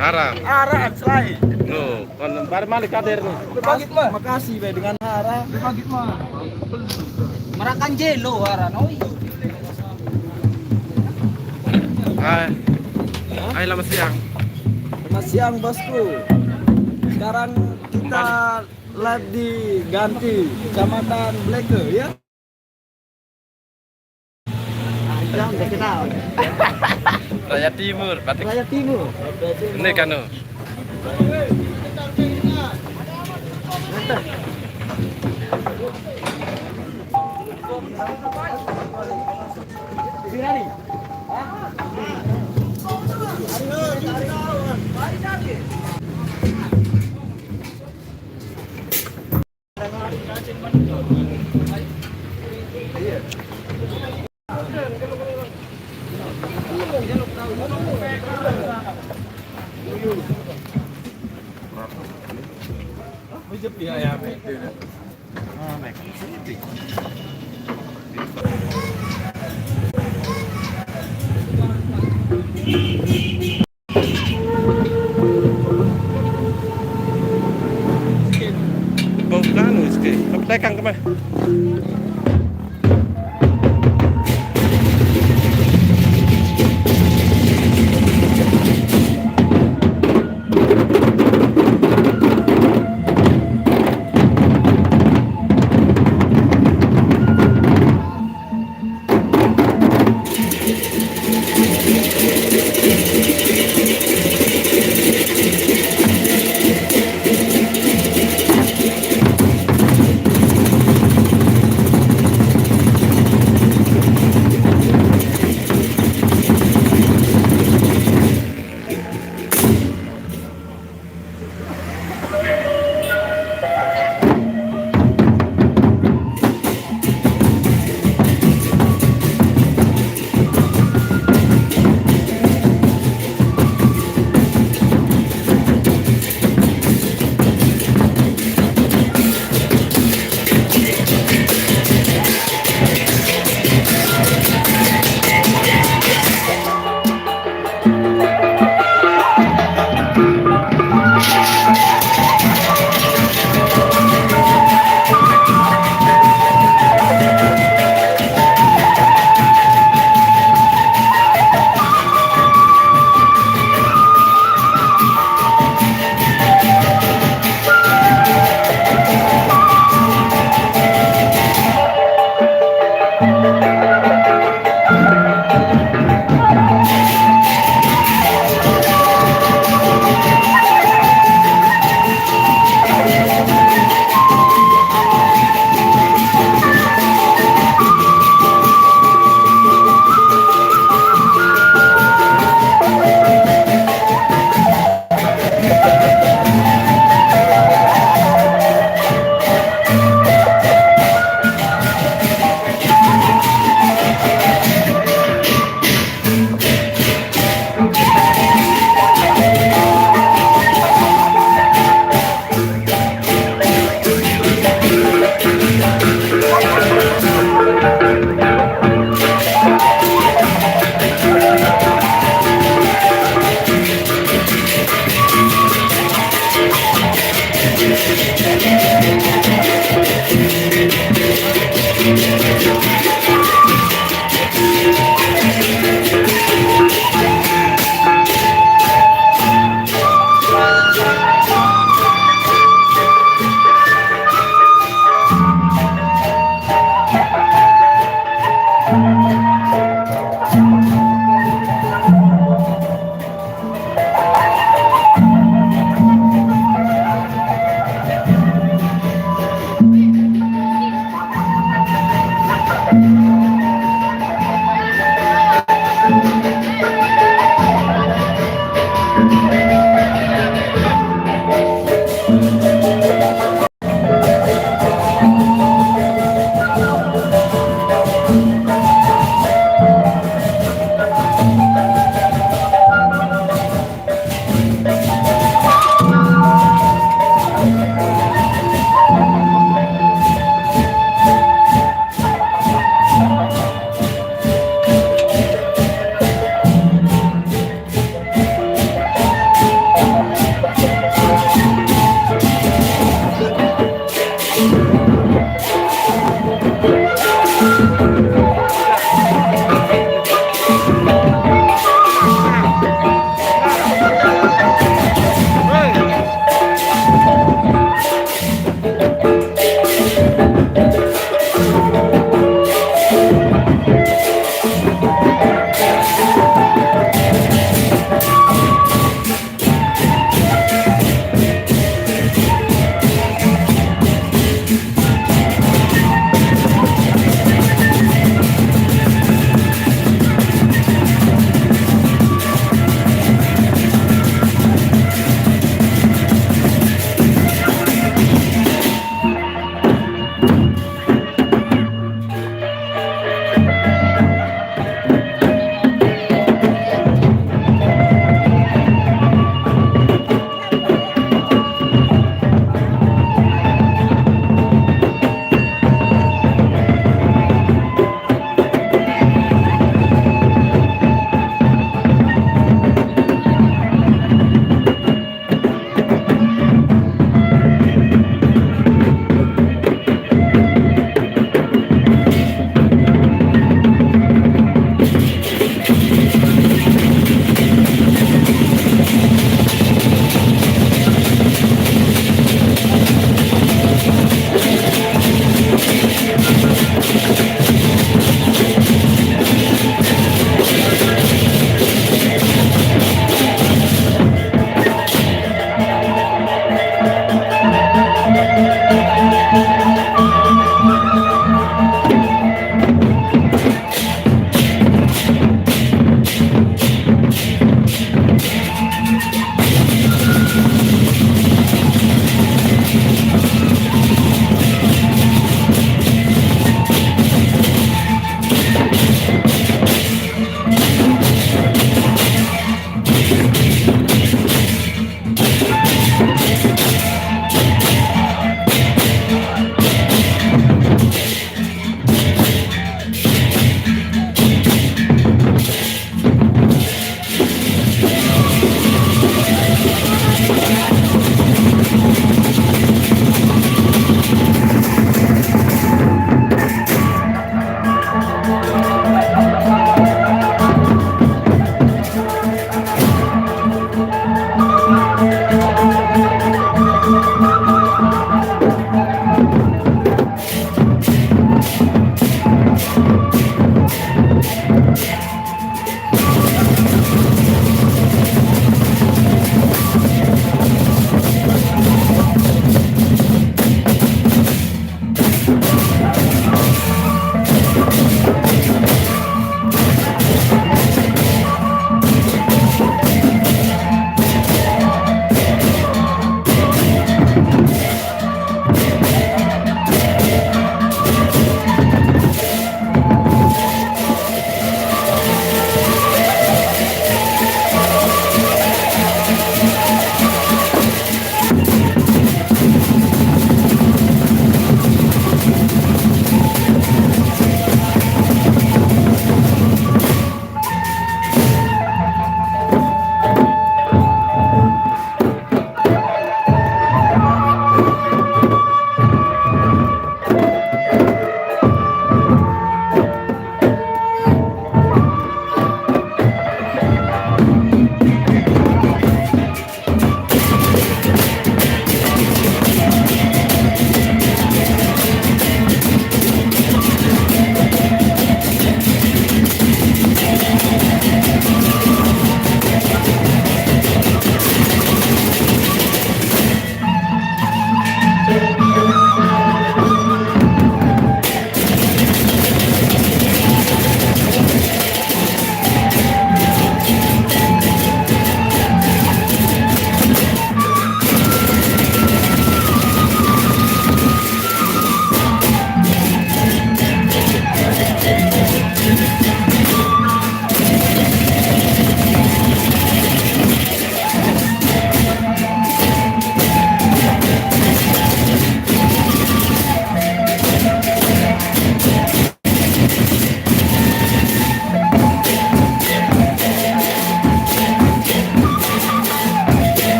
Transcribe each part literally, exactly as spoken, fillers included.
Ara. Ara, selai. No, kon bar malik kader no. Makasih be dengan ara. Merakan jelo ara no. Hai. Hai, selamat siang. Selamat siang, Bosku. Sekarang kita live di Ganti, Kecamatan Bleke, ya. Raya Timur, Batik. Raya Timur. Ini kanu. Bukan, wis ke. Tekang kemah.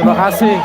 Terima kasih.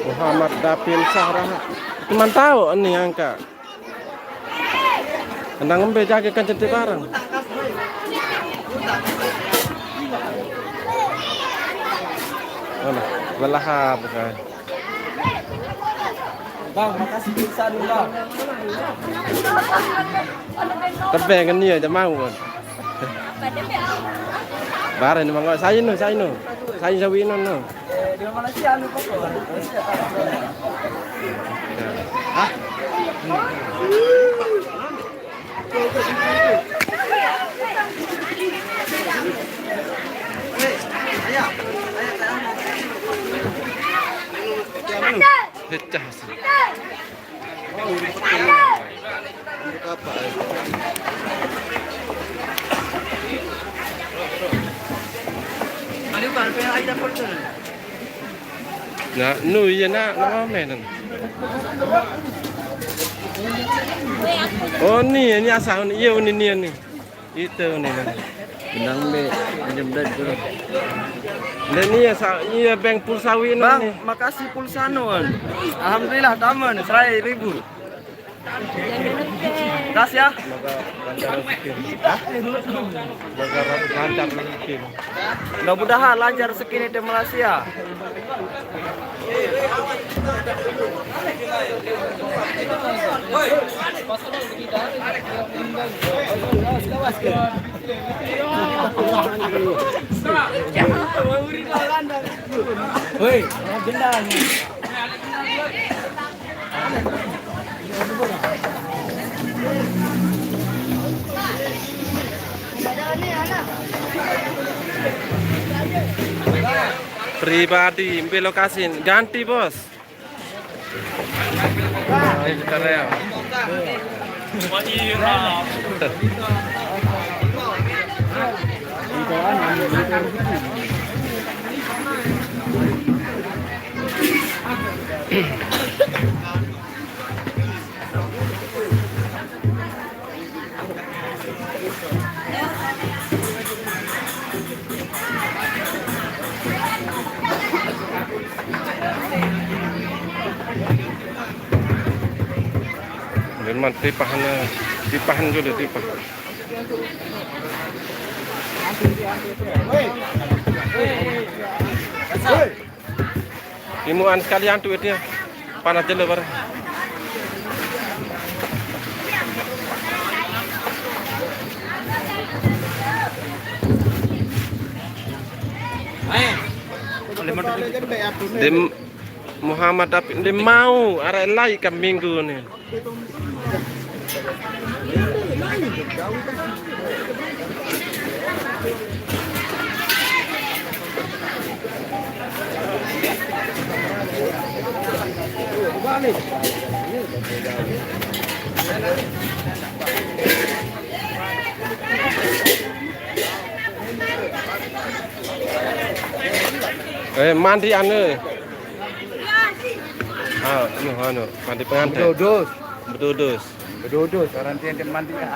Muhammad Dapin Sahraha. Teman tahu ini angka. Endang embe jage kan cetek barang. Mana? Belah apa kan? Bang, makasih pulsa dulu, Bang. Tebeng kan iya, jam mau kan. Bareng ni mangga sain no, sain no. Sain sawi no no. Eh, di Malaysia anu kok. Hah? Pecah sih. Nah, nu iya nak, nak ame nang. Oh, ni, ni asal ni, iya, ni, ni, ni. Itu ni, ni. Benang be, pinjam duit dulu. Dan ni ya, sa-, iya, bank pulsa wi, Bang, ni. Makasih pulsa nun. Alhamdulillah, taman, seratus ribu. Gas ya. Semoga lancar rezeki. Hah? Semoga lancar rezeki. Mudah-mudahan lancar rezeki ni di Malaysia. Hoi, gendang. Pribadi, mbe lokasi ganti, Bos. Ayo, kita rel. Leman tipahan, tipahan dulu, tipahan. Imuan sekalian tu dia. Panas jelo bar. Dem Muhammad Apik, dem mau arek lai ka minggu ni. Eh, mandi anu. Ah, anu, anu, mandi pengantin. Bedudus. Bedudus. Bedudus, orang tiang kan mandi ya.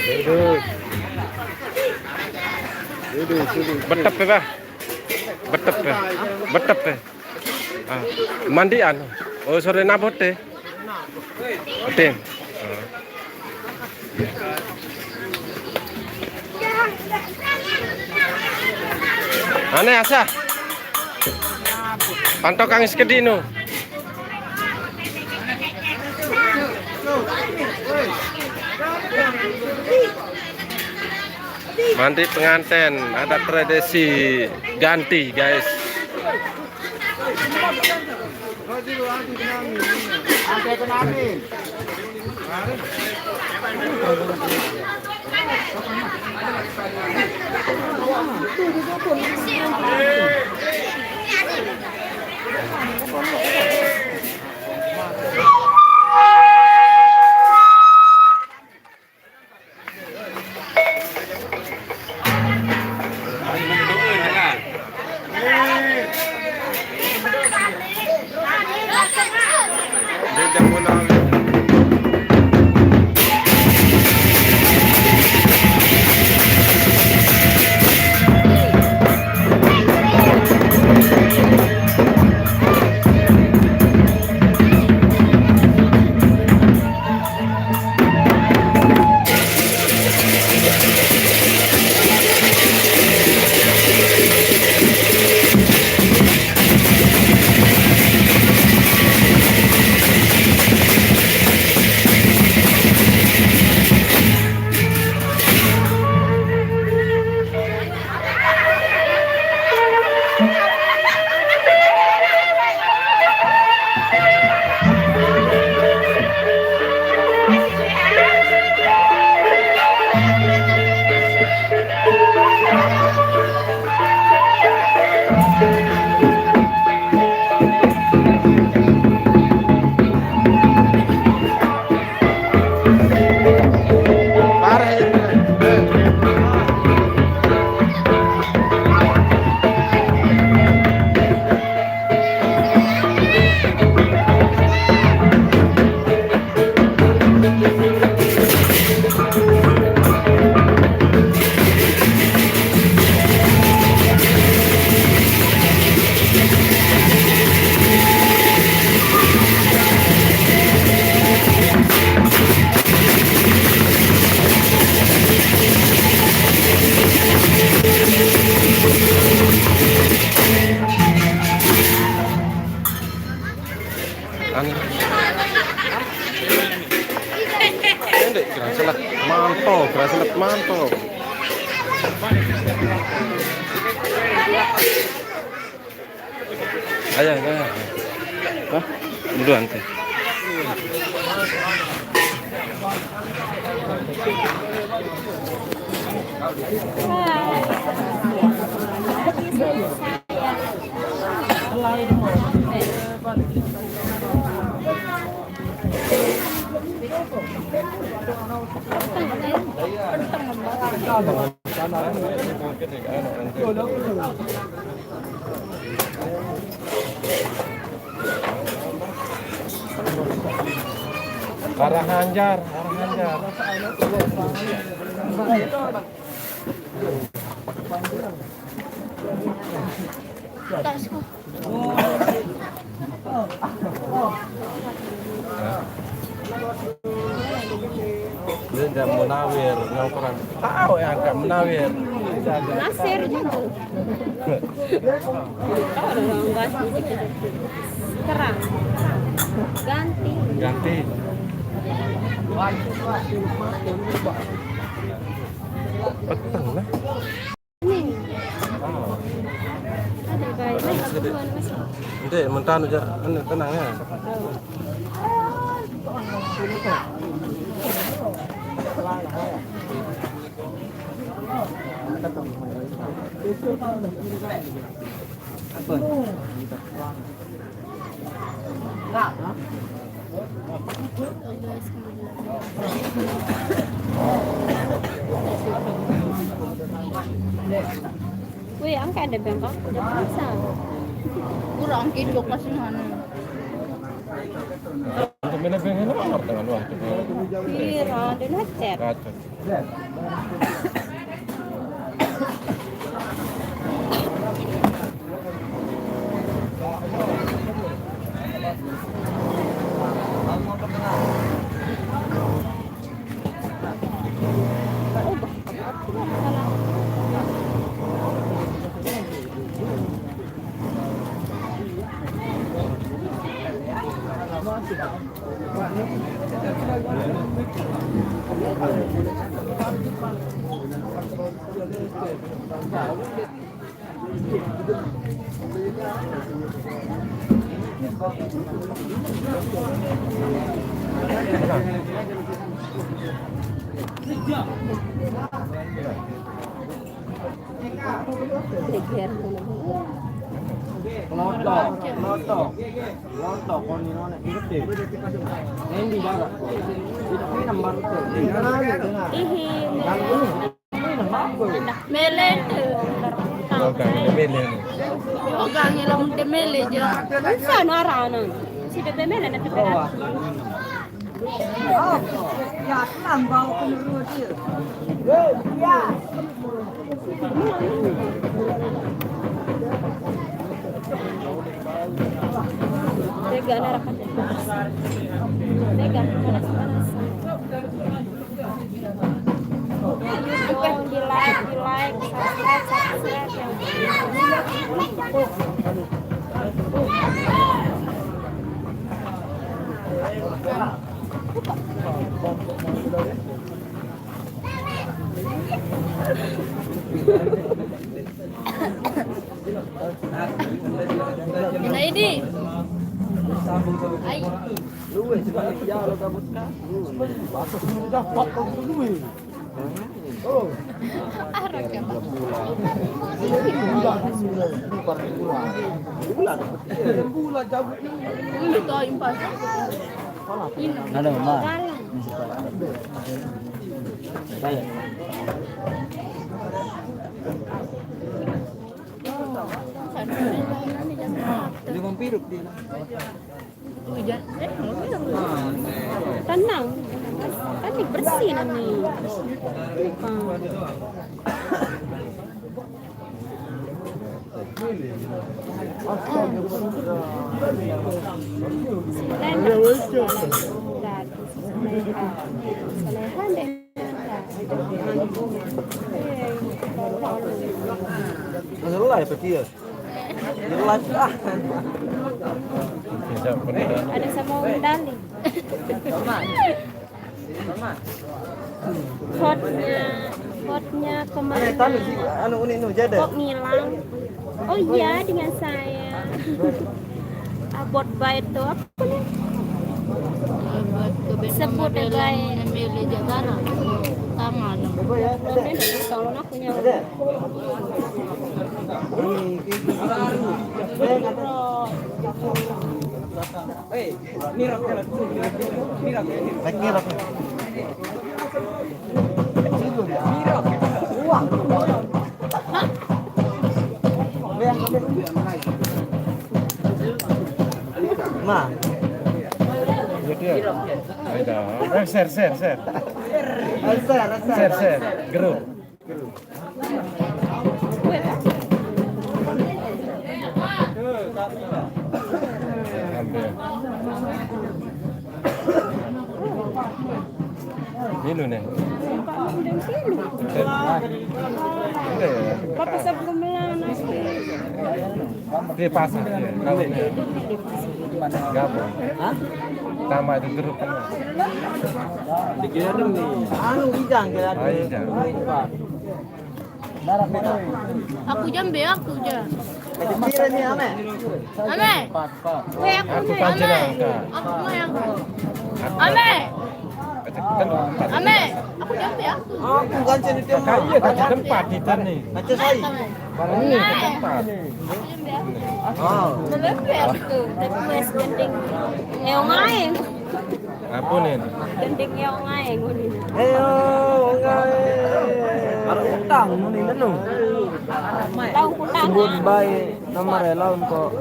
Bedudus. Bedudus, bedudus. Betep ya, Bah? Betep ya? Betep ya? Ah, mandi anu. Oh, sore nabot deh. Betul. Ah. Ane asa. Pantau kang sekedi no. Mandi pengantin, ada tradisi ganti, guys. Kan. Ini graselet manto, graselet manto. Ayo, ayo. Hah? Duluan teh. Arah Hanjar, arah Hanjar. Dia jam menawir, nongkrong. Tahu ya, agak menawir. Nasir juga. Orang ganti. Kerang. Ganti. Ganti. Peteng lah. Ini. Ada baik. Nanti mentah aja, anu, tenang ya. Wih, angkat ada bengkok, ada pisang. Kurang kilo kasih mana? Untuk milih bengkok nomor dengan wah. Iya, dan hacet. Lotok, lotok, lotok, kon ini nona, inget deh. Ini di barat. Kita main nomor tuh. Ihi. Mele. Ogang, mele. Ogang, lamun teu mele, jeung. Bisa nu arana. Sida teu mele, nanti beda. Tega, narakan. Tega, panas, panas. Dukung, di like, di like, subscribe, subscribe ya. Nah, ini. Ai. Luwe, sebalik jalo gabut ka. Dapat kau luwe. Oh. Arah ka. Bulan. Bulan cabut. Ini kau impas. Ada, Mama. Saya. Dia mampir dia. Tenang. Kan bersih nami. Lupa. Selehan. Selehan deh. Masih live apa dia? Dia live lah. Ada sama Undali. Hotnya, hotnya kemarin. Kok ngilang? Oh iya, dengan saya. Abot baik tuh apa nih? Sebut baik. Sama. Tolong aku nyawa. Ma. Iya, dia. Ayo dah. Eh, share, share, share. Share, share. Share, share. Grup. Milu nih. Udah ya. Apa sebelum melanasi? Dia pasang dia. Kalau ini gabung. Hah? Tambah itu grup kan. Dikirim nih. Anu, Ijang, kira. Ah, Ijang. Aku jambe, aku ja. Kira nih, Ame. Ame. Weh, aku. Aku nih, Ame. Aku nih, aku. Ame. Ame. Aku jambe, aku. Aku kan sini dia. Kakak iya, kasih tempat kita nih. Baca saya. Barang ini tempat. Aku jambe, aku. Oh. Lebih aku. Tapi mas gending. Eh, main. Apa nih? Gending yang ngai ngoni. Ayo, ngai. Kalau utang ngoni nenu. Tahu utang. Sebut baik nomor ya lawan kok.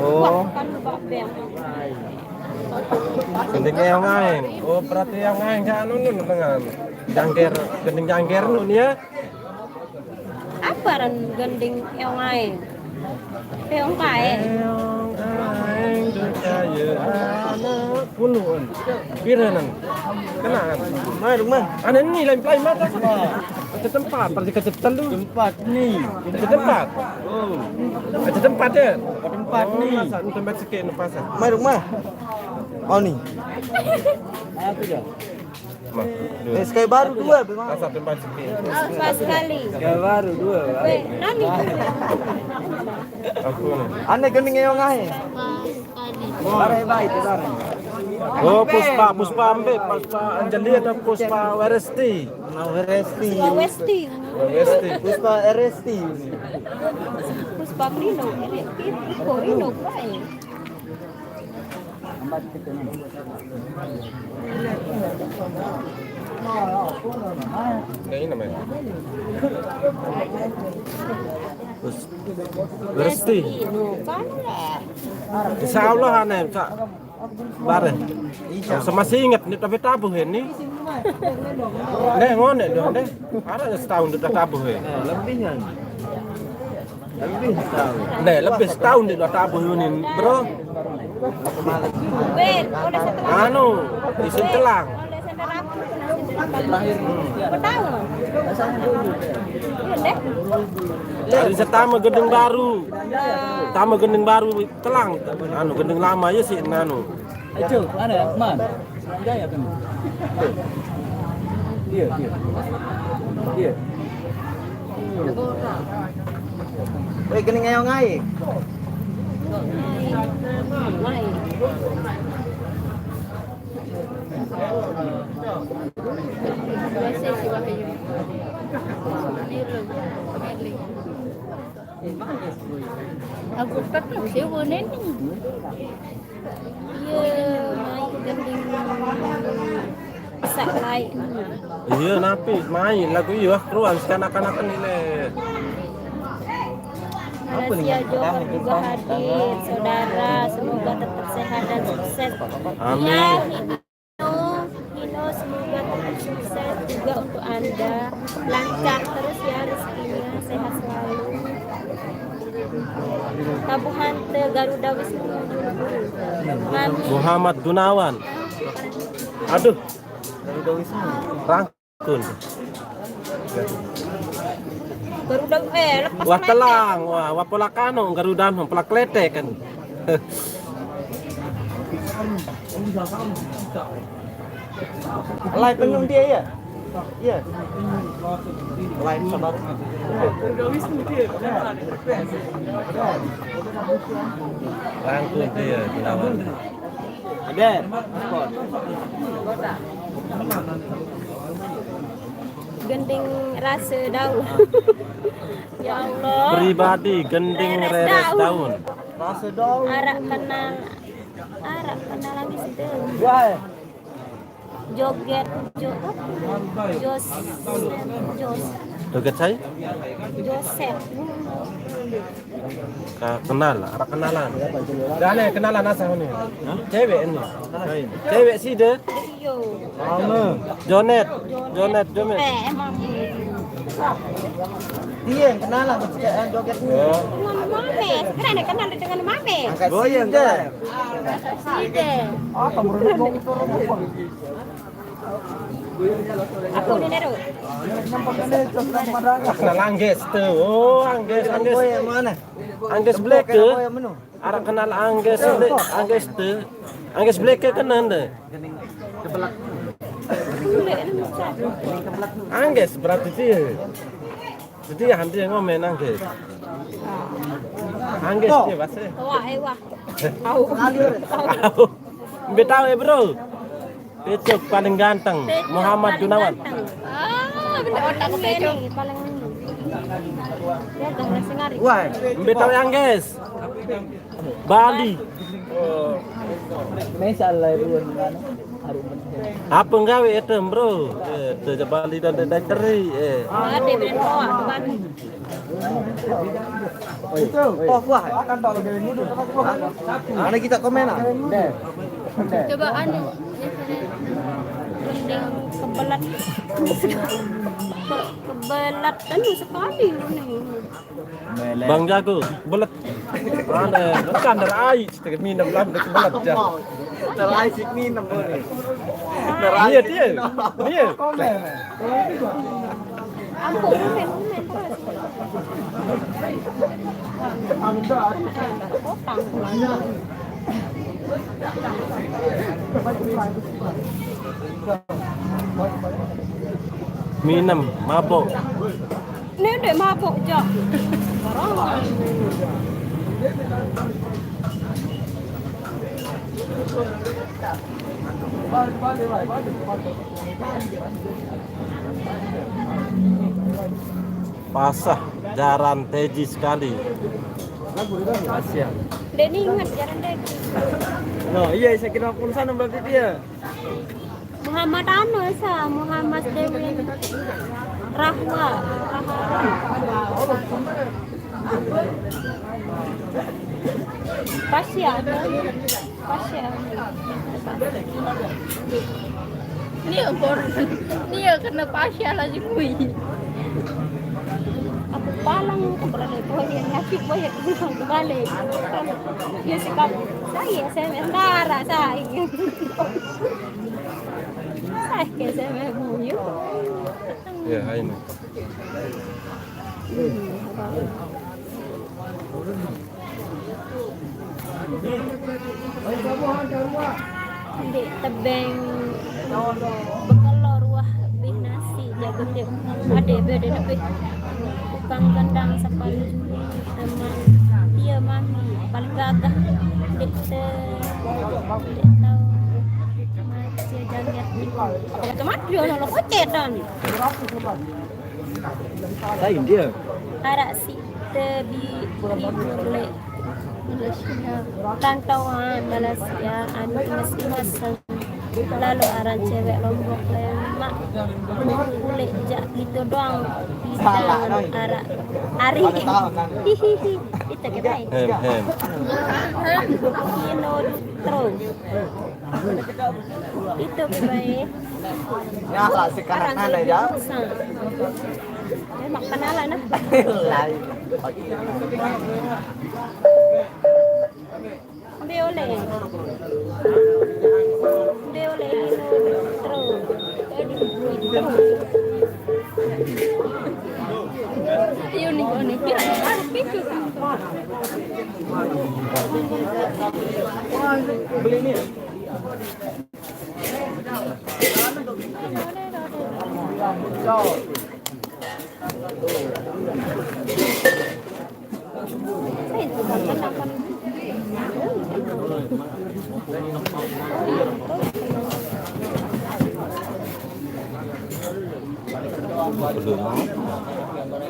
Oh. Kan lupa apa ya? Gending yang ngai. Oh, berarti yang ngai kan nunu dengan jangker, gending jangker nun ya. Apa ran gending eong ae? Eong kae. Eong ae percaya anak kunuan. Piranan? Kenaan. Mai rumah. Anak ni lain lain mata. Ada tempat, pada kecil telu. Tempat ni. Ada tempat. Oh. Ada tempat ya? Tempat ni. Masa tempat sikit lepas. Mai rumah. Oh ni. Apa dia? Eh, sekali baru dua, Bang. Pas sekali. Sekali baru dua, Bang. Weh, nani? Aku ni. Ane gending eong ae. Bare baik, bare. Oh, Puspa, Puspa ambil, Puspa Anjali atau Puspa Weresti? Nah, Weresti. Puspa Westi. Westi. Puspa Eresti. Puspa Mino, ini, ini, ini, ini. Nah, ini namanya. Terus, Resti. Insya Allah, aneh, Cak. Bareng. Sama masih ingat nih, tapi tabuh ini. Nih, ngonek dong, deh. Ada setahun udah tabuh ya. Nah, lebih kan. Lebih setahun. Nih, lebih setahun dia udah tabuh ini, bro. Weh, udah satu. Anu, isin telang. Udah satu ratus lima puluh. Tahun. Iya, deh. Dari setama gedung baru. Tama gending baru telang, anu gending lama ya sih anu. Ayo, ada man. Jaya kan. Iya, iya. Iya. Weh, gending eong ae. Aku tak tahu siapa ni. Iya, mai gending. Sak lain. Iya, napi mai lagu iya keruan sekanak-kanakan ini. Malaysia Johor juga hadir, saudara. Semoga tetap sehat dan sukses. Amin. Ya, Nino, Nino, semoga tetap sukses juga untuk Anda. Lancar terus ya rezekinya, sehat selalu. Tabuhan te Garuda Wisnu. Amin. Muhammad Gunawan. Aduh. Garuda Wisnu. Rangkun. Garuda, eh, lepas. Wah, telang, wah, wah, polakano, Garuda, polak letek kan. Lai penyung dia ya? Iya. Lai sabar. Rangkul dia, Gunawan. Ada. Gending rasa daun. Ya Allah. Pribadi gending reres daun. Rasa daun. Arak kenal, arak kenal lagi situ. Wah. Joget, jo-, apa? Joseph, Jos-, Joget saya? Joseph. Ka kenal, arak kenalan. Dah nih, kenalan asal ini. Cewek ini. Cewek sih deh. Iyo. Jonet, Jonet, Jonet. Eh, emang. Iya, kenalan, joget. Ya. Dengan Mame, segera nih kenal dengan Mame. Angkat goyang, sini deh. Sini deh. Apa menurut kamu itu orang apa? Aku dulu, Ru. Kenal Angges tuh. Oh, Angges, Angges. Goyang mana? Angges Black tuh. Goyang mana? Arak kenal Angges, Angges te. Angges Bleke kenal deh. Angges berarti dia. Jadi ya, dia ngomen Angges. Angges dia pasti. Wah, eh, wah. Tahu. Tahu. Mbak tahu ya, Bro? Pecok paling ganteng, Pecok Muhammad paling Gunawan. Ganteng. Ah, bener otak Pecok. Paling ganteng. Wah, Mbak tahu yang guys. Bali. Mesal lah, Bro, gimana? Apa nggawe itu, Bro? Eh, itu aja Bali dan dari teri, eh. Ada brand roa, Bali. Oh, kuah. Mana kita komen, ah? Coba anu, mending kebelet. Kebelet anu sekali nih. Bang Jago, belet. Mana? Bukan dari air, kita minum lah, belet ya. Dari air sih minum boleh. Iya, dia. Iya. Ampun, komen, komen terus. Minum, mabuk. Ini udah mabuk, Jok. Barongan. Pasah, jaran teji sekali. Asia. Dia ni ingat jaran teji. No, iya, saya kira pun sana berarti dia. Muhammad anu sa, Muhammad Dewi Rahwa. Pasya. Pasya. Ini ya, Bor. Ini ya kena pasya lagi, wih. Aku palang, aku berada di bawah, yang nyakit, boy, aku bilang kembali. Dia cakap, saya, saya mentara, saya. Saya ke, saya mau. Ya, hai, nih. Di tebeng bekelor wah bih nasi jago tip. Ada beda lebih tukang gendang separuh juli teman dia mami paling gagah di te di tahu masih jaget. Apa macam dia lo kocetan. Lain dia. Arak si te di libur le. Rantauan Malaysia anu imas-imas. Lalu aran cewek Lombok lemak kulit jak gitu doang. Salah, tidak arak. Ari. Hihihi. Itu kita. Hem, hem. Kino terus. Itu baik. Ya, lah, sekarang ada ya. Memang kenalan, ah. Lain. Ambil oleh. Ambil oleh ini terus. Ayo nih, nih.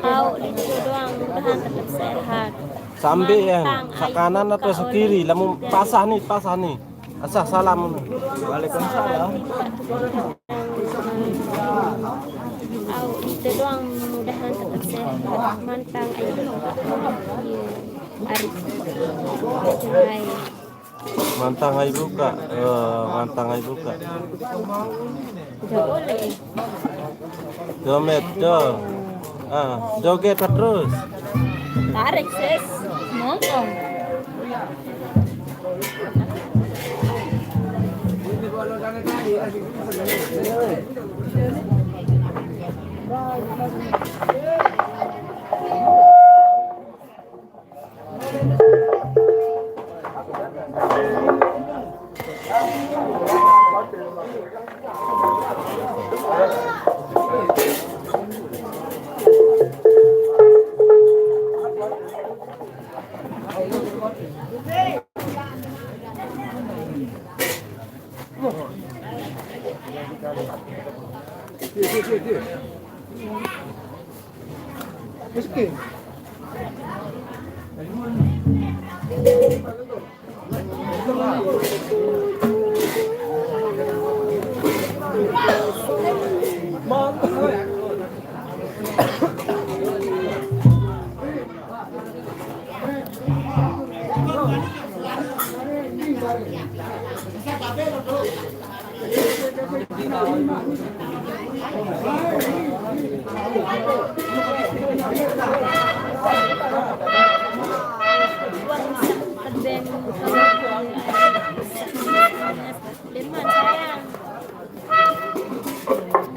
Au, itu doang, mudahan tetap sehat. Sambil ya, mantang, sakanan atau sekiri, lamun pasah nih, pasah nih. Asah salam. Waalaikumsalam. Au, itu doang, mudahan tetap sehat. Mantang, ayo. Iya. Ari. Hai. Mantang ai buka. Eh, mantang ai buka. Jauh boleh. Jomet, jo. Ah, joget terus. Tarik, sis. Mongkong.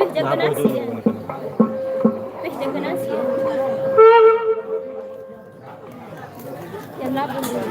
Pih, jaga nasi ya. Pih, jaga nasi ya. Yang labun dulu.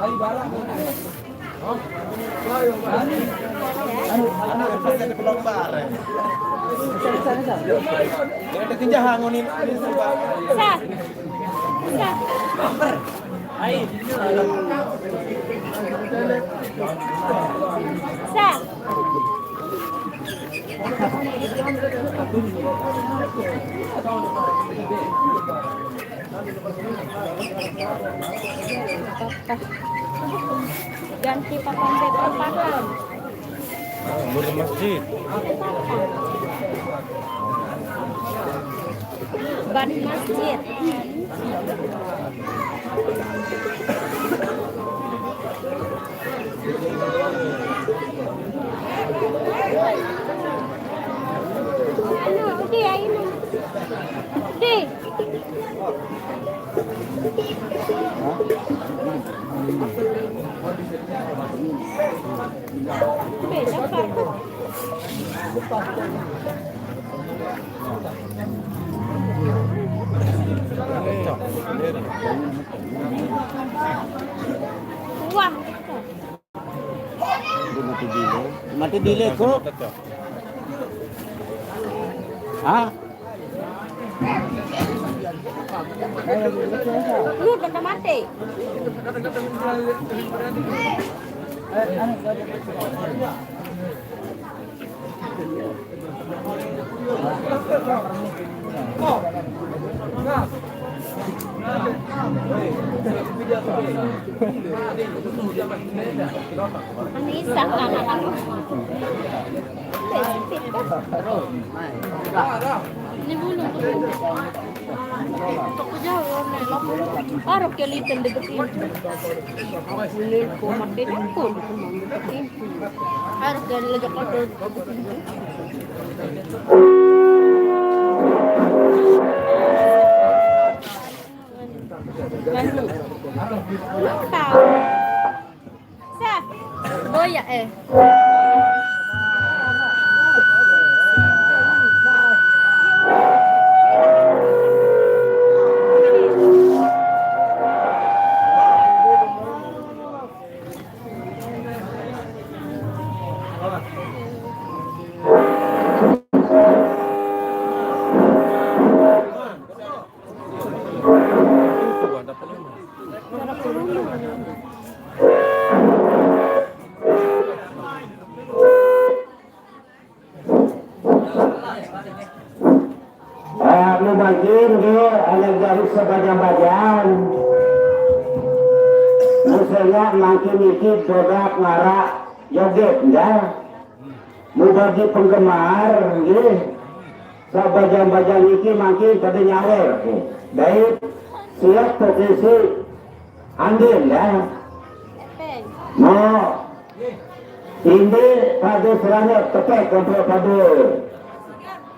Sa. Sa. Sa. Ganti papan pempakan. Ah, murah masjid. Ban masjid. Anu, di, ayo. Di. Wah. Mati dile. Mati dile ko. Ha? Lu udah mati. Ang isa ka na lang. Ini bulong ko. Ako dyan, wala na. Parang kalitan, di ba? Hindi ko matinapon. Harus dari lejak lagi. Sa. Boya, eh. Ah, mubagin ge, anak jari sabajang-bajang. Misalnya mangkin iki joget ngara joget, ya. Mubagi penggemar, nggih. Sabajang-bajang iki mangkin pada nyawer, nggih. Baik, siap posisi andil, ya. Mau Inde pada serana tepek sampai pada,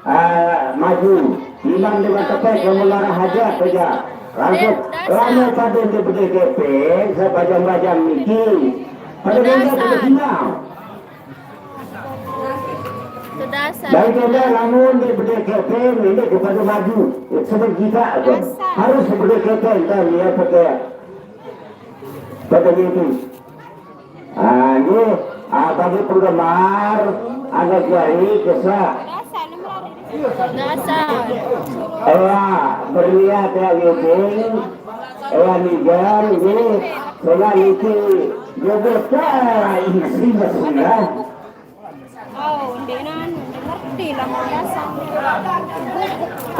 ah, maju. Imam dengan tepek yang mengarah hajat saja. Langsung lama pada inde berdiri kepeng, sebajang-bajang niki. Pada benda pada final. Sudah, sir. Baik, inde lamun inde berdiri kepeng, inde kepada maju. Sebab kita tu. Harus berdiri kepeng kan, ya, pakai. Pada niki. Ah, nggih, ah, bagi penggemar, anak jari, kesa. Dasar. Ewa, berniat ya, nggih, Cing. Ewa, nigan, nggih. Kena niki, joget, ah, isi mesin, ya. Oh, hindi na, hindi ngerti lah, mga dasar.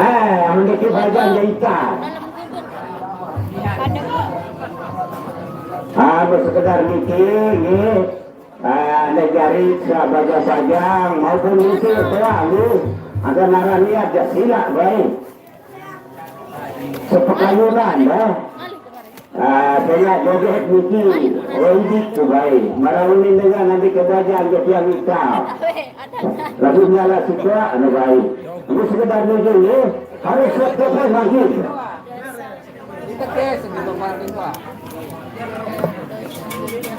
Eh, ang dikit aja, ya, Ika. Dalam gubuk. Ada gubuk. Ah, sekedar niki, nggih. Ah, nek jari sabajang-bajang maupun niki tua, nggih. Ada nara niat, ya, sila, baik. Sepekayuran, ya. Ah, saya joget niki, wendik tu baik. Marauni dengan nanti kebahagiaan ke tiang ita. Lagu nyala suka, anu baik. Ini sekedar niki, nggih. Harus siap joget lagi.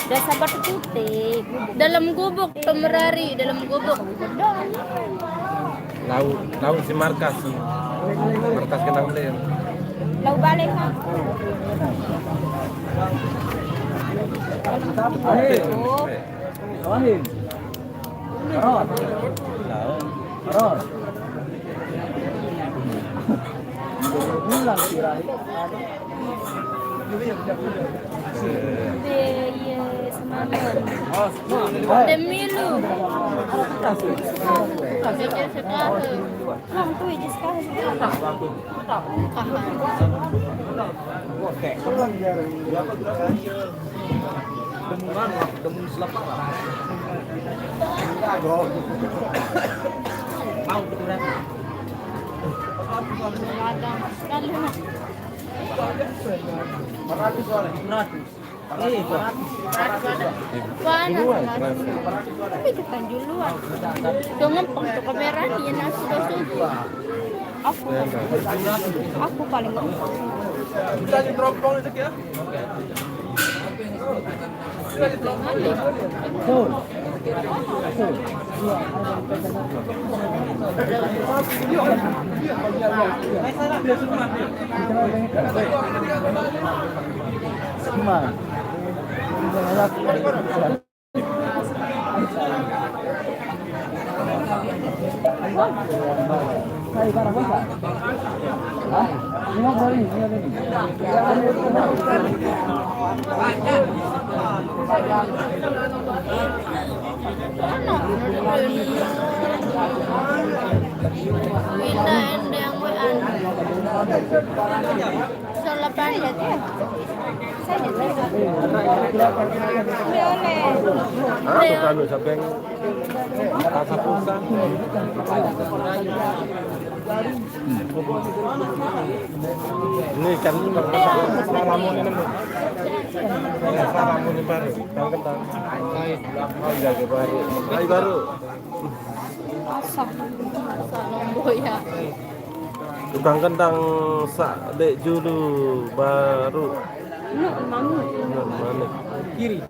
Dasar batu putih. Dalam gubuk, pemerari, dalam gubuk. Lau, lau si markas. Markas kenang dia. Lau balik, ha? Ayo. Ayo. Terus. Terus. Ulang, kira. Iya, semangat. Demi lu. Ulang tuh, Jessica. Panas. Tapi kita duluan. Tuh ngempeng tuh kamera nih, nasi udah subuh. Aku, aku paling ngempeng. Pindah yang W A. Salah banget ya. Hah? Bukan lu, siapa yang rasa pulsa? Ini kan ini Pak. Ini Pak, ini Pak. Kan kentang. Hai, baru. Hai, baru. Asam. Asam boya. Tukang kentang sak dek julu baru. Lu mau? Lu mau? Kiri.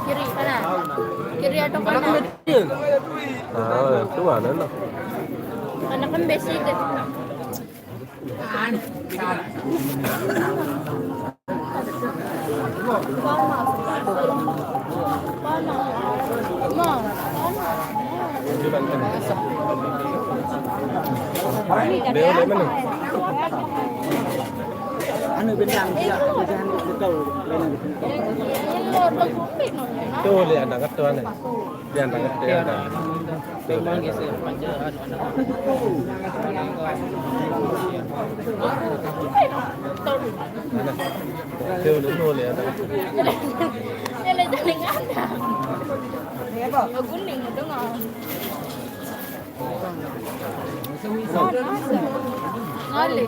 Kiri, kanan. Kiri atau kanan? Iya. Ah, itu ada lah. Anak kan besi deh. Anu bintang, betul. Tuh, lihat anak tuh aneh. Lihat anak tuh. Memang geser panjang anak. Tuh, tuh, lihat anak. Ini jalan ada. Ya, guling, dengar. Ngalih.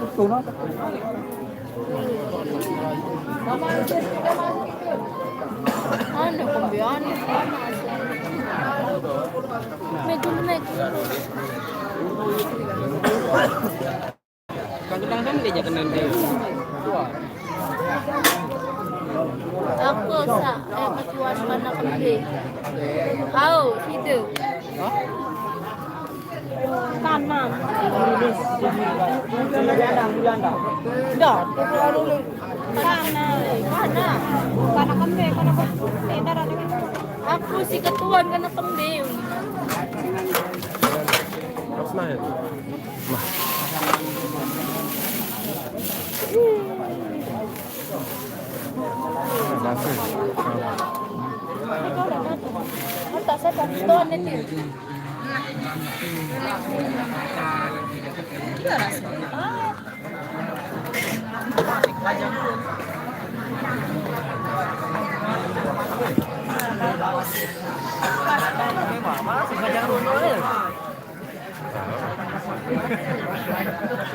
Ano, kumbiyan. Medyo, medyo. Kadang-kadang dia jangan nanti. Ako sa, eh, katuan pa na kambi. Aw, sida. Kanan. Dah, kanan. Kanan. Kana kambi, kana kambi. Ako si katuan kana kambi. What's mine?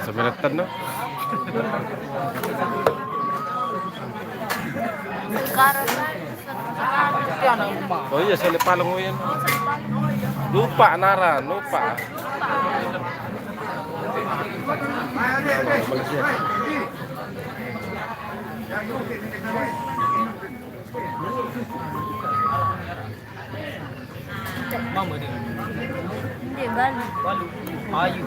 Sebenarnya no. Oh iya, saya paling lupa naran, lupa. Mama dia. Dia balu. Balu. Balu.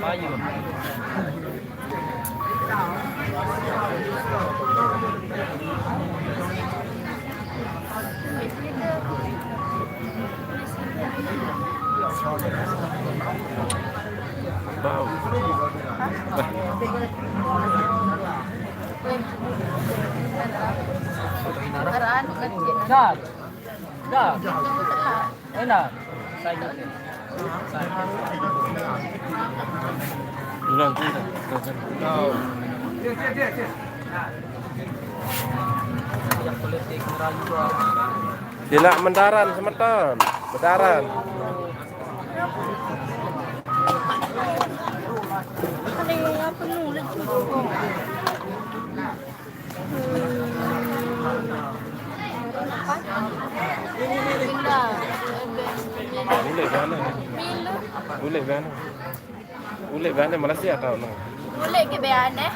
Balu. Dah. Dah. Enak. Ulang tu dah. Dia nak mendaran semeton. Mendaran. Boleh mana? Boleh mana? Boleh mana? Malaysia tahu nah. Boleh ke biar eh?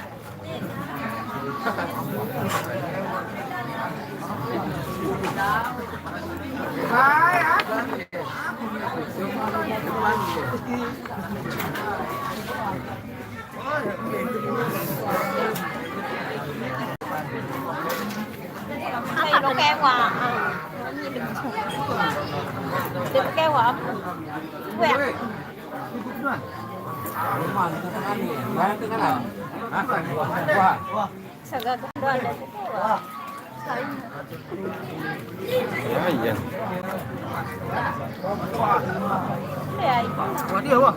Sagad ko ada. Ayan. Ayan. Wah, dia, wah.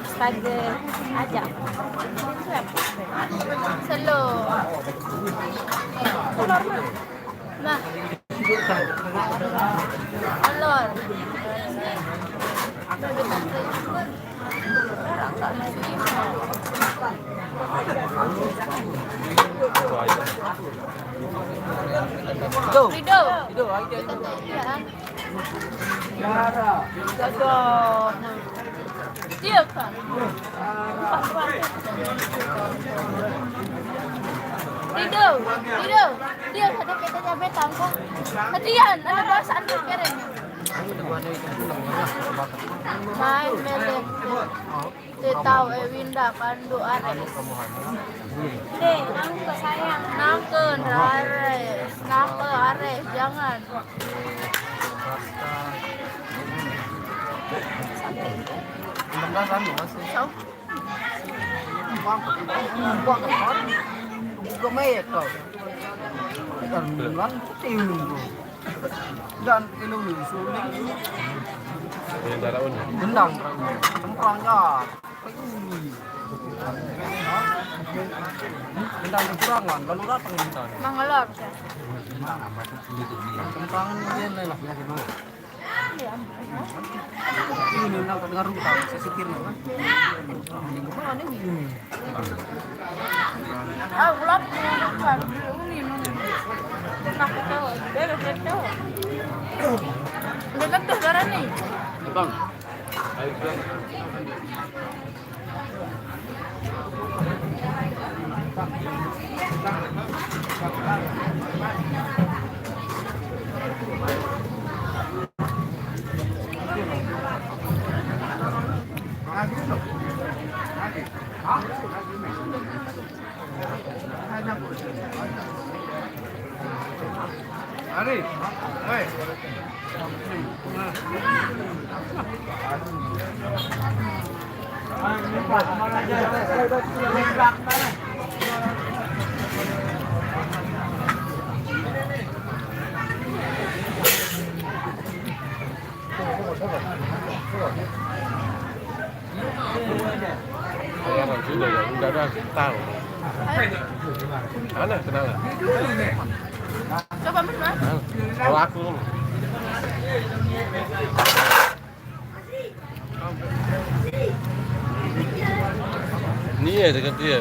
Astaga, aja. Slow. Normal. Nah. Alor. Ridho. Ridho. Ridho. Dia kan? Ridho. Ridho. Dia ada kita cabai tangkap. Hadian, ada bahasa Inggris keren. Main melek. Te tau e Winda pandu are. Te, nangke sayang. Nangke are. Nangke are, jangan. Sau. Buka mayat kau. Terbilang putih nunggu. Dan ilung suling. Ini darah uni. Gendang. Cemprangnya. Gendang kekurangan, lalu datang gendang. Mangelor. Cemprang dia lah. Ini nak dengar rumah, saya supirnya kan. Ini gimana ini? Ah, gelap. Ini, ini. Enak itu. Dia ada itu. Udah tentu sekarang nih. Bang. Ayo, Bang. Mari. Hei. Kenalan sudah ya, udah ada tahu. Mana kenalan? Coba, Mas, Mas. Nah, kalau aku. Ni ya, dekat dia.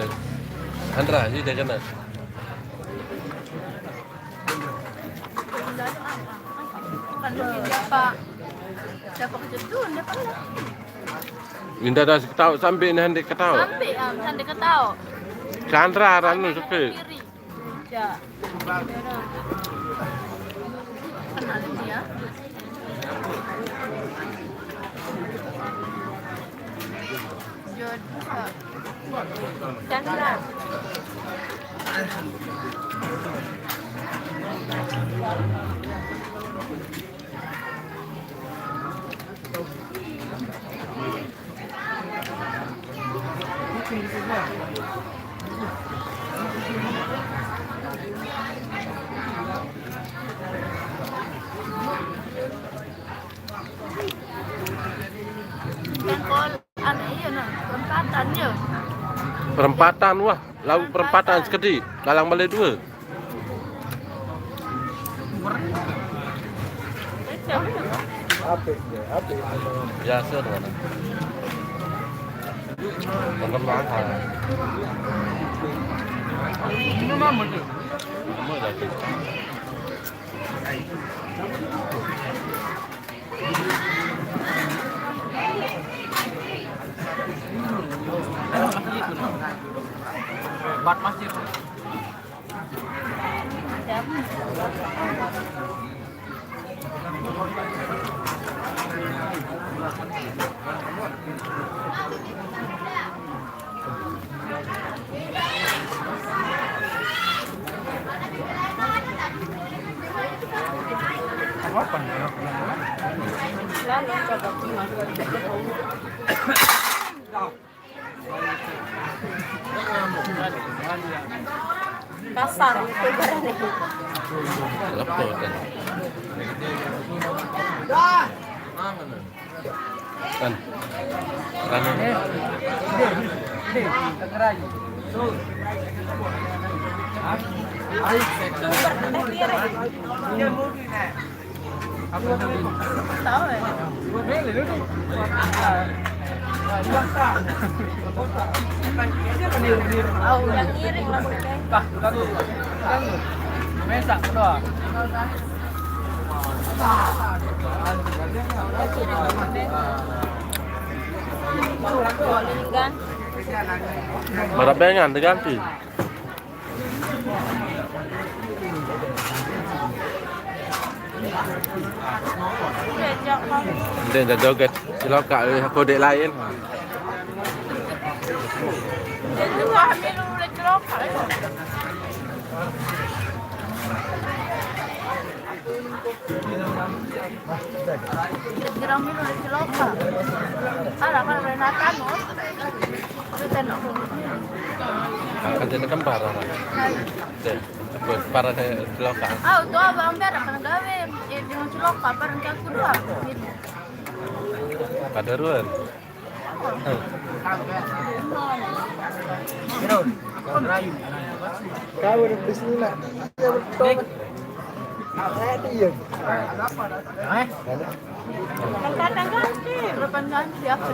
Andra, ni dia kenal. Kan dia, Pak. Siapa kerja tu? Dia pernah. Indah dah ketawa sambil ni, hendak ketawa. Sambil, ah, hendak ketawa. Chandra, Ranu, sepi. Kiri. Ya. Kenalin dia. Jodoh. Chandra. Tengkol, anu, iya, nah, perempatan, ya. Perempatan, wah, lalu perempatan sekedi, dalam balai dua. Biasa tu, mana? Makan mahal. Minum apa tu? Minum dah tu. Buat masjid. Kasar itu berani. Lepas kan. Kan. Kan. Tahu, ya? Tahu, yang ngiring lah. Boleh kan? Marabengan diganti. Dia dah joget celaka, eh, aku dek lain. Dia tu hamil, boleh celaka, eh. Gerang minum di celaka. Alah, kalau boleh makan, oh. Itu tengok. Akan jadi kembar, orang. Hai. Deh, apa, para di celaka. Ah, tu abang biar akan gawe. Eh, dengan celaka, bareng aku dua. Gitu. Pada ruan. Kau udah bismillah. Dia bertobat. Nah, dia. Kan kadang ganti, kapan ganti apa?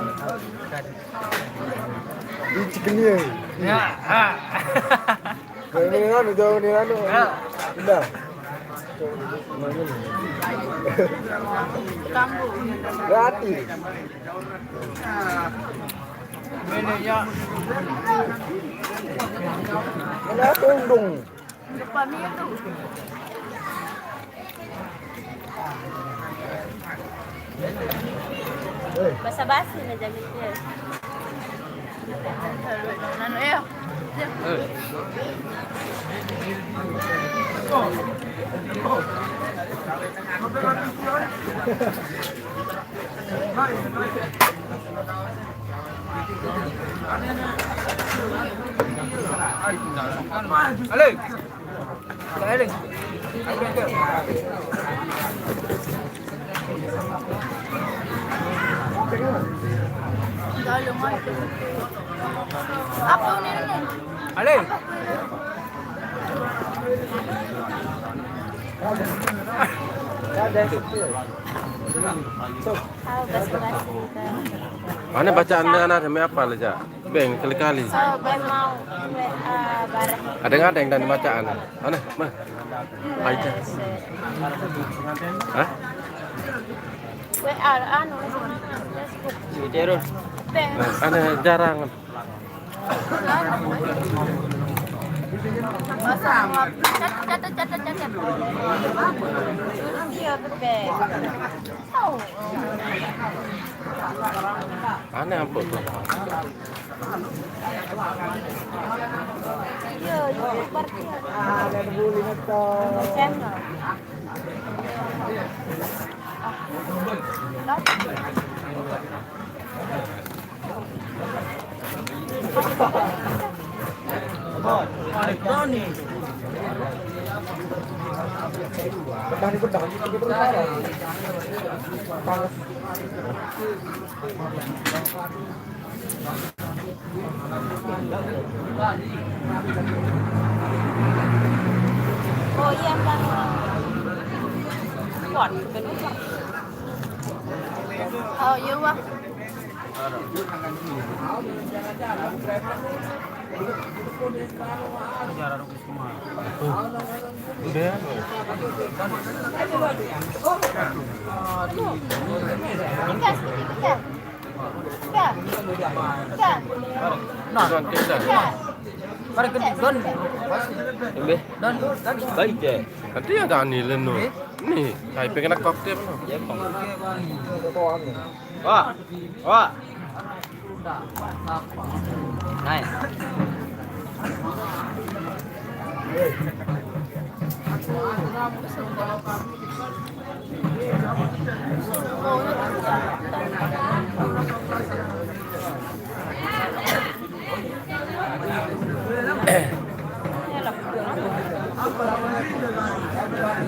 Ini chicken dia. Ya, ha. Jangan ni anu, jangan ni anu. Ya. Dah. Kambu. Berarti. Ini ya. Mana tundung? Lupa milu. Basa-basi na jadi dia. Anu, eh. Ale. Apa ni? Ale. Mana bacaan dia, anak demi apa, Leja? Beng, kali-kali. So, beng mau W A bareng. Ada nggak ada yang dari bacaan? Mana? Mah. Aja. Hah? W A, anu, Facebook. Beng. Nah, ada jarang. Catat, catat, catat, catat. Iya, betul. Aneh apa tu? Iya, YouTuber dia. Channel. Oh iya, Bang. Kuat, bener. Oh iya, Bang. Udah. Nah, Don, Don. Don. Don. Baik ya. Nanti ya Dani leno. Nih, saya pengen koktel no. Wah, wah. Nice.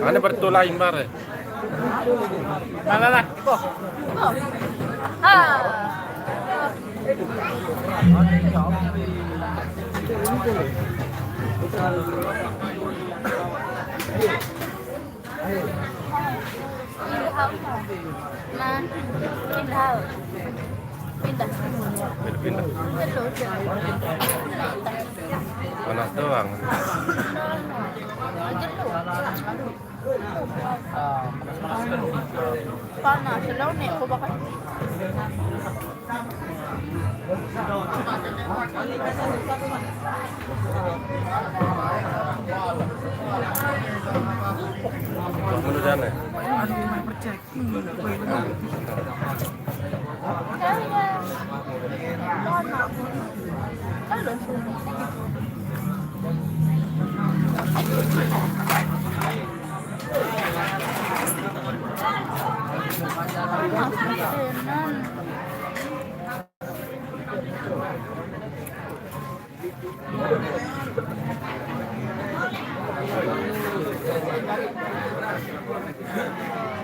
Mana bertolain bare? Mana lah? Oh. Ah. Nah, pindah. Pindah. Pindah-pindah. Panas doang. Panas, lo nih, aku bakal. Menurut sana.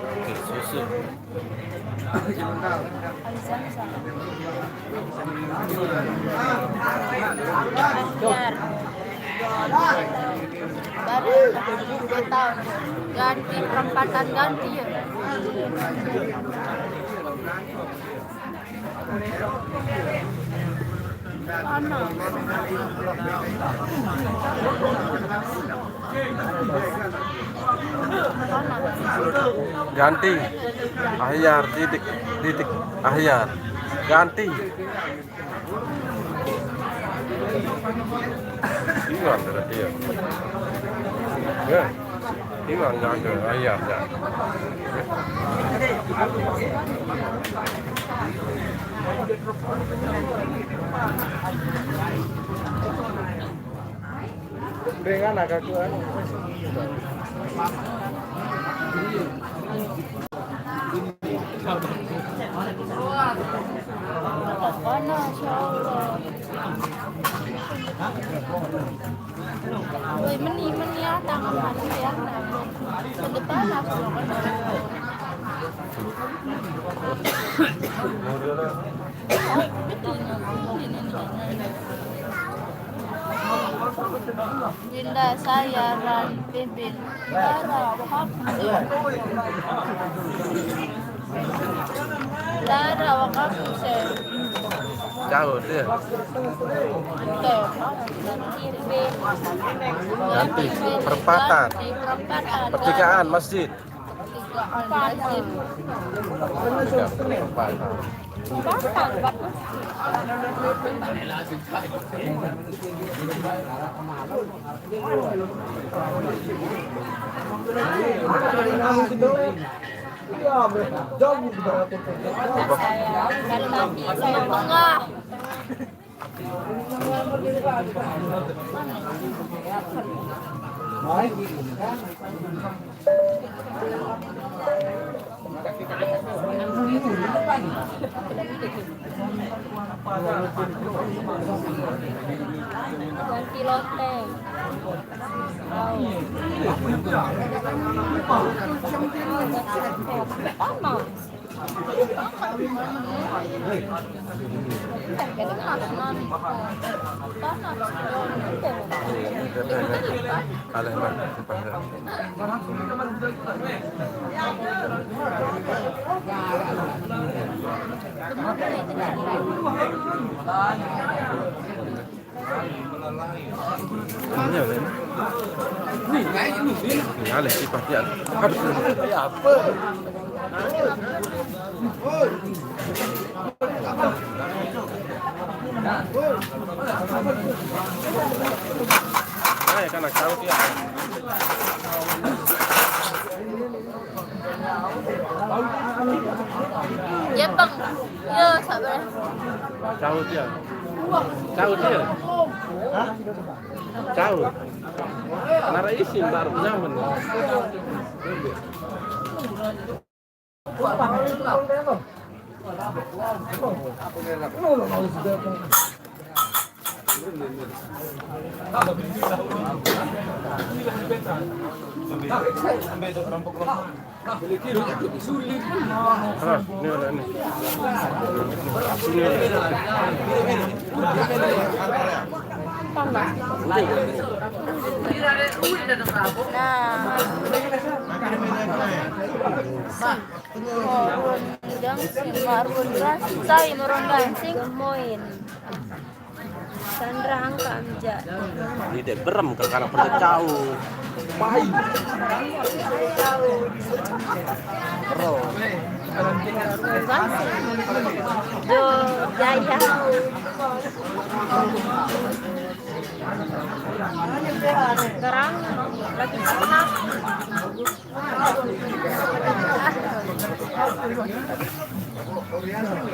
Oke, susu. Biar. Baru dua tahun. Ganti perempatan, ganti ya. Ganti. Ahyar, titik, titik. Ahyar. Ganti. Iwan berarti ya. Ya. Iwan nggak ada. Ahyar ya. Dengan agak kuat. Panas, ya Allah. Woi, meni, meni ya, tangan mati ya. Ke depan aku. Dinda saya ran pimpin. Lara wakapuse. Lara wakapuse. Jauh dia. Tuh. Ganti perempatan. Ganti perempatan. Pertigaan masjid. Pertigaan masjid. Pertigaan perempatan. Ganti loteng. Panas. Panas. Ini alih kipas dia. Aduh. Nah, ya kan, tahu dia. Ya, Bang. Ya, sabar. Caur dia. Caur dia. Caur. Nara isin baru nyaman. Ah, ini ada ini. Ini ada. Nah. Marun dancing, marun dancing, sai marun dancing, moin. Sandra angka amja. Ini dek berem ke karena percau. Pai. Bro. Dancing. Do, gaya. Gerang, lagi panas.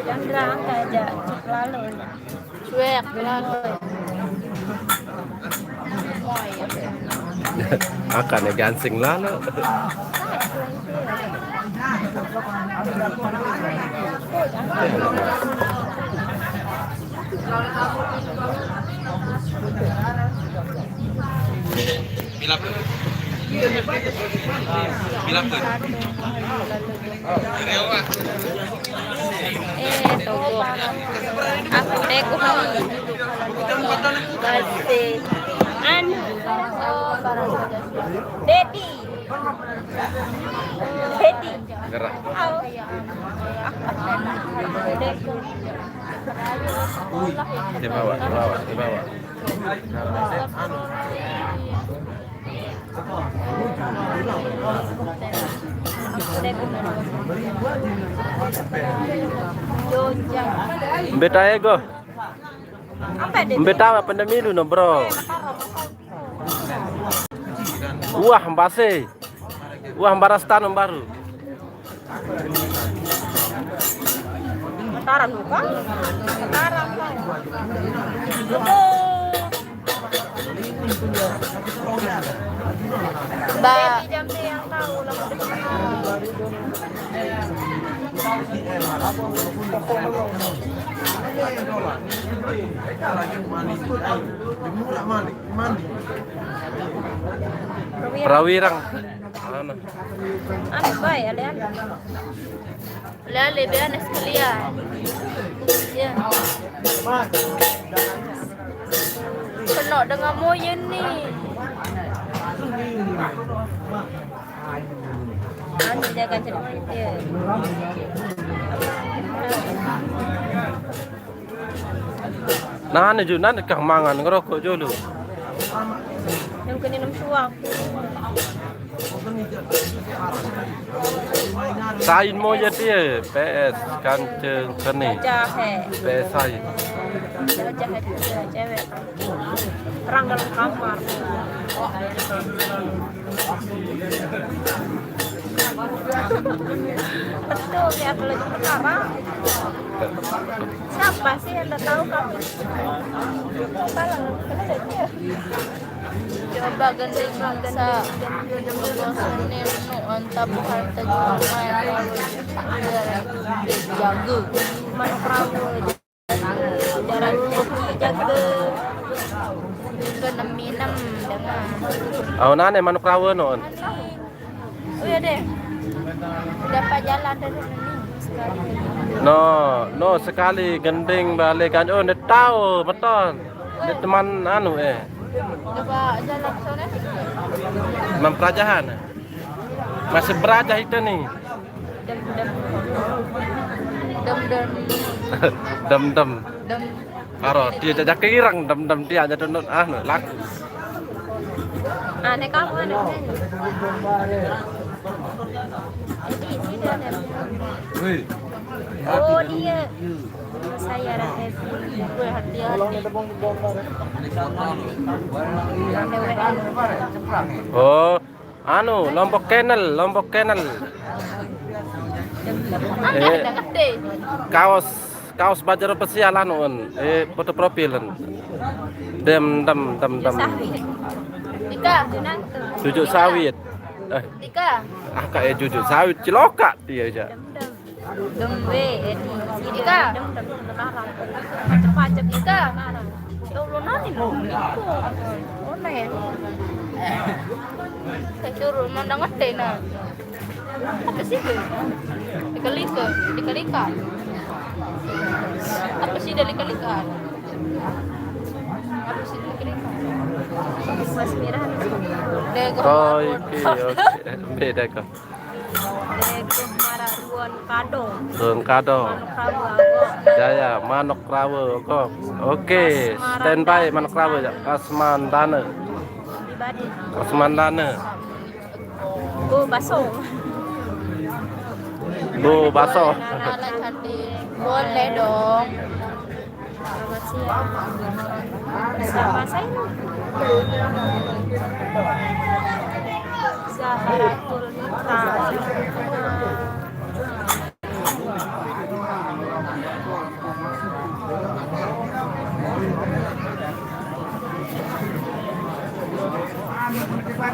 Chandra angka aja, cuk lalu. Cuek lalu. Akan ya gansing lalu. Bilap. Bilap kan? Eh, tunggu. Aku teko kali. Masih. Anu. Dedi. Dedi. Gerah. Au. Dedi. Di bawah, di bawah, di bawah. Mbeta ego. Mbeta apa pandemilu no, bro? Wah, mbase. Wah, mbaras tanam baru. Mataram lupa. Mataram. Mbak. Jam yang tahu lah. Prawirang. Anu bae, ale-ale. Ale-ale be anak sekalian. Ya. Kena dengan moyen ni. Anu, jangan cerita. Ya. Nah, anu ju, nanti kah mangan ngerokok julu. Yang kena enam suap. Sain mau jadi ya, P S kancing seni. Jahe. P S sain. Jahe cewek. Perang dalam kamar. Betul, ya, apalagi perkara. Siapa sih yang tak tahu kamu? Coba gending bangsa. Bosen nu antap harta jumai. Jago. Manuk rawa. Jalan kopi jago. Kenem-inem dengan. Aonane manuk rawa no. Oh ya deh. Dapat jalan dari sini sekali. No, no sekali gending balik kan. Oh, ndak tahu betul. Ndak teman anu eh. Coba jalan sana. Memperajahan. Masih berajah itu nih. Dem dem. Dem dem. Dem dem. Dem. Karo dia jajak kirang dem dem dia aja donut ah laku. Aneh kamu aneh. Ini sini ada. Wih. Oh dia. Saya Rahel. Gue hati-hati. Oh, anu, Lombok Channel, Lombok Channel. Eh, kaos, kaos Banjar Official anu, eh, foto profil. Dem, dem, dem, dem. Ika. Cucuk sawit. Eh, Ika. Ah, kayak cucuk sawit, cilokak dia aja. Dem, dem. Dem, we, eh, di, di, Ika. Dem, dem, dem, larang. Pajak-pajak Ika. Larang. Ya Allah, nanti lo. Online. Saya suruh mandang ate, nah. Apa sih itu? Lika-lika, lika-lika. Apa sih dari lika-lika? Apa sih lika-lika? Mas Mirah. Dego. Oh, iki, oke. Beda kok. Dego mara ruon kado. Ruon kado. Manuk rawa, kok. Jaya, manuk rawa, kok. Oke, standby manuk rawa ya. Kasmandana. Pribadi. Kasmandana. Bu Baso. Bu Baso. Boleh dong. Selamat siang. Bersama saya. Zahratul Nisa.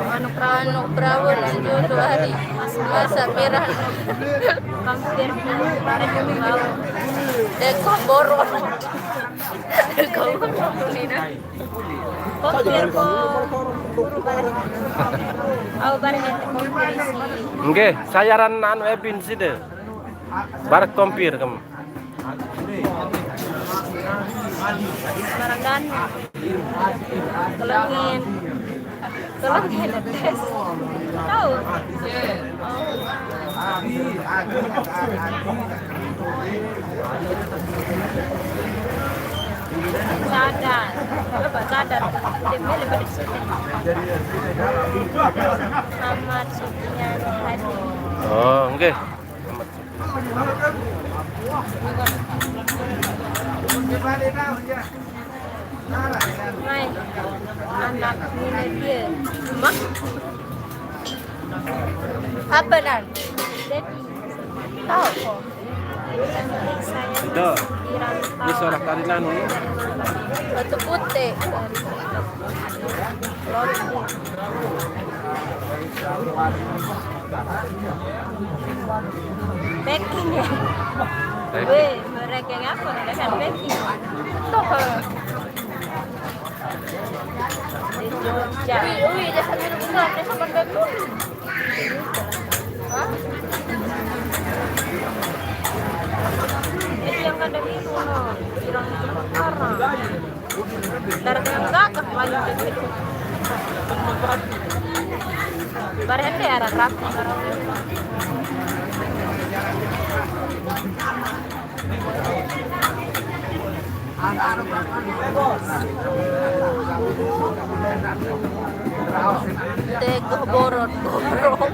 Anu perawan, anu perawan, anu dua hari masa merah. Hampir deko boron. Deko boron ini nah. Hampir ko. Au bareng. Nggih, sayaran anu Ebin side. Bar kompir kem. Barang dan kelengin. Kelengin tes. Tahu? Sadar. Coba sadar. Dia milih pada sini. Amat Supiani tadi. Oh, nggih. Mai, anak ini dia. Mah? Apa, Nan? Dedi. Tahu kok. Saya Udah. Ini seorang tari nanu. Batu Putih. Packing ya? Packing. Weh, mereka apa? Mereka kan packing. Toh. Di Jogja. Ui, ui, jangan minum dulu, ada sopan baik dulu. Hah? Ini yang ada minum, no. Bilang sekarang. Darah enggak ke lagi. Bareng deh, arah rapi. Teguh borot, borot.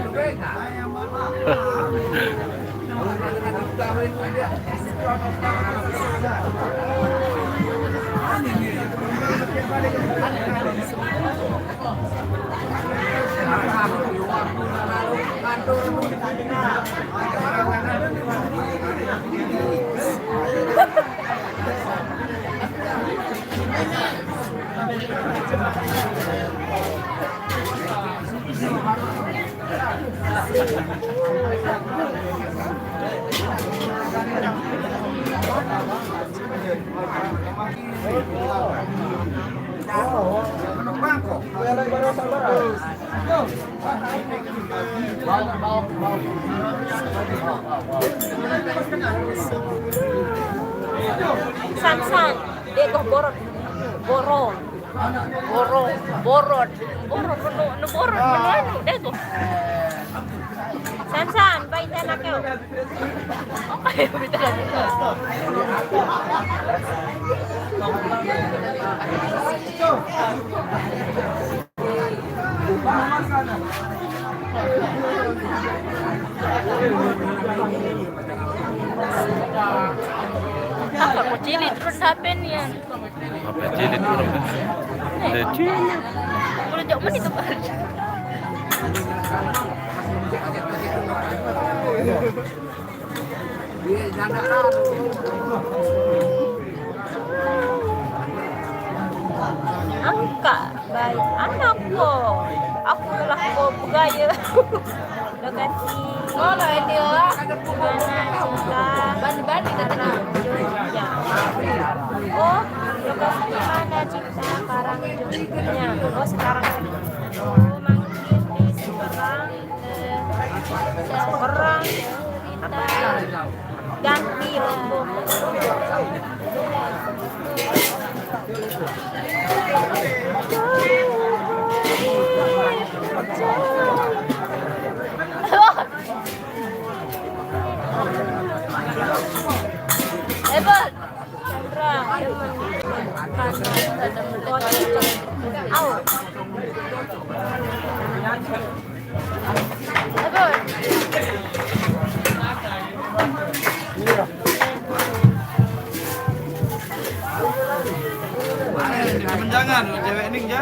San, san, dego borot, borot, borot, borot, borot, menu, menu borot, menu anu, dego. San, san, baik sana kau. Apa kau cilik terus apa ni, ya? Apa cilik turun kan? Dia cilik. Kalau jauh mana tu, Pak? Angkat baik anak ko. Aku lah ko bergaya. Lokasi mana cinta? Bani-bani katanya. Karang Jogja. Oh, lokasi mana cinta Karang Jogja? Oh, sekarang. Oh, mungkin di seberang. Seberang. Ganti rombongan. Hebat. Sandra, ada mana? Au. Jangan, cewek ini, ya.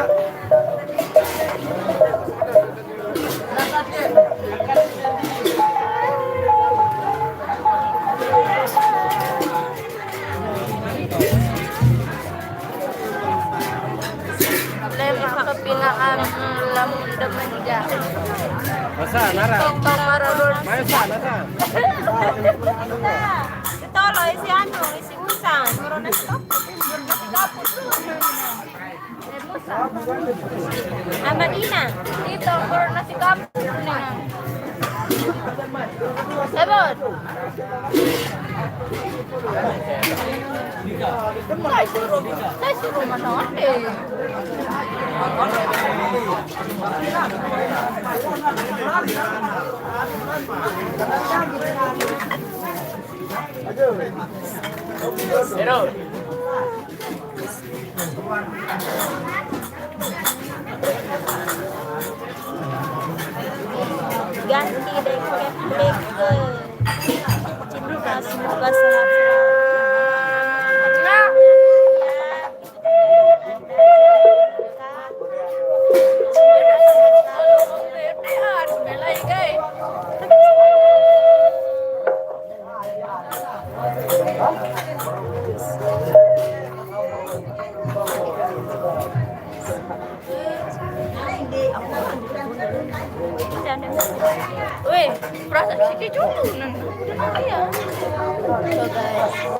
Lema kepinaan lamun demen ja. Masa, Nara? Tong marabun. Masa, Nara? Tolong isi anu, isi usang. Corona stop. Dapur tuh. Amadina. Dito, for nasi kampung na. Sabot. Ay, suro. Ay, suro man ako, eh. Pero, ganti deh, klik ke cinta, semoga sehat selalu. Weh, perasaan si Cucu nang. Iya. So, guys.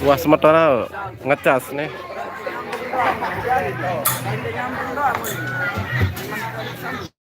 Wah, semeton ngecas nih.